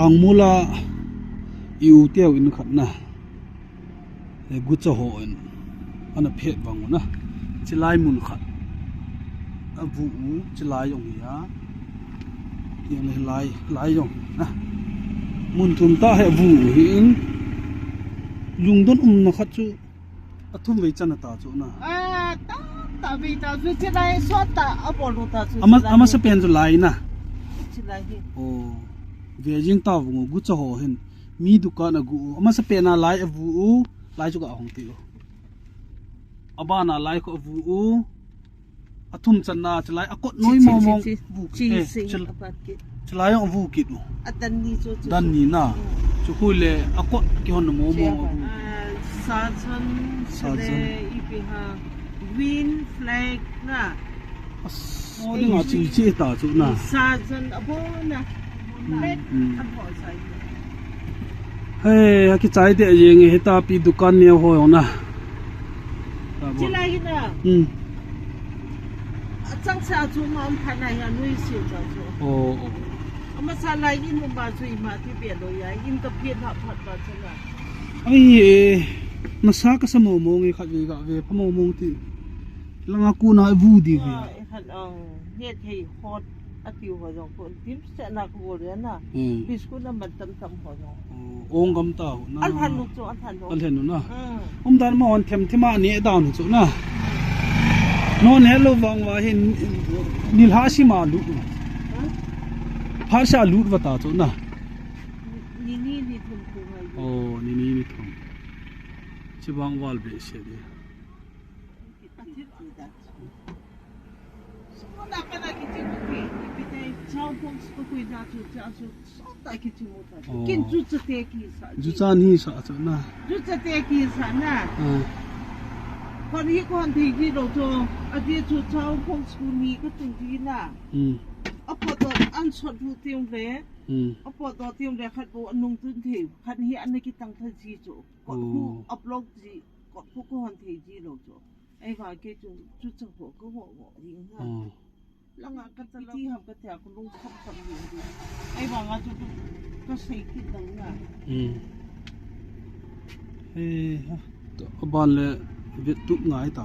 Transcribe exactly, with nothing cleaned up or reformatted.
Angmula i u teu in khat na. Le gucha ho in. Ana phet vang u na. Chilai mun khat. A vu u, chilai jong hi a. Tiang le lai, lai jong na. Mun thum ta he vu u hi in. Lungdon umna khat chu. A thum vei chan a ta chu na. A, ta, ta vei ta chu chilai sot ta, a bol ta chu Ama, chilai ama hi. Sa pen chu lai na. Chilai hi. Oh. Ve jing ta vung u gucha ho hin. Mi dukan a gu u. Ama sa pen a lai a vu u. Lai chu ka hong ti u. A ban a lai kho a vu u. A thum chan na chilai a kot noi mo mo. Chi, chi, chi, vu chi, eh, sing chil-, a pat ki. Chilai jong vu kit u. A dan ni chu, chu, dan chu. Ni na. Mm. Chu khu le a kot kihon mo mo. Chi a pat. Ah, sa chan, sa chan. Chule ipi ham. Green flag na. As, o ding a chi chi ta chu na. Sa chan a bo na. Mm, mm. A bo sa. Hei, a kichai te jeng hi ta pi dukan neo ho jong na. Ta bo. Chilai hi na. Mm. A chang sa chu ma am pha na ya nui si ta chu. Oh, oh. Ama sa lai in um ba chu i ma ti pe lo ya, in ka phe na phat ba chu na. Ai, eh, na sa ka sa mo mo nge khat ve ga ve, pha mo mo ti. Langa ku na vu di ve. Ah, eh, khat ang, he thei hot, a tiu ho jong ko, dim se na ko re na. Hmm. Biscuit na man tam tam ho jong. Oh, ong gam ta ho na. Al han nu chu, al han nu. Al han nu na. Hmm. Um dan ma hon them them a ne dan chu na. Non hello vang va hin nil ha si ma lu. Huh? Phar sa lut va ta chu na. Ni, ni, ni thum thum ai. Oh, ni, ni, ni thum. Chi bang val be se de. Sona kana kichi mu ke, ipi te chao phong su kui na chu, cha su, sota kichi mu ta. Oh. Kin ju cha te kisa. Ju cha ni sa cha na. Ju cha te kisa na. Ah. Kon hi kon thei ji lo chu, a ti chu chao phong su ni ka tu ji na. Hmm. A pot to an sot hu tiung le. Hmm. A pot to tiung le khat bo anung tun thei, khat hi an na kitang tha ji chu. Kot hu, oh, a block ji, kot hu ko hon thei ji lo chu. Ei va ke chu, chu cha ho ko ho ho ding ha. Hmm. Langa ka ta ti ham ka ta ko lung kham kham ding ding. Ei va nga chu ka sei kit dang na. Hmm. Hei ha. To, a ban le vet tu ngai ta.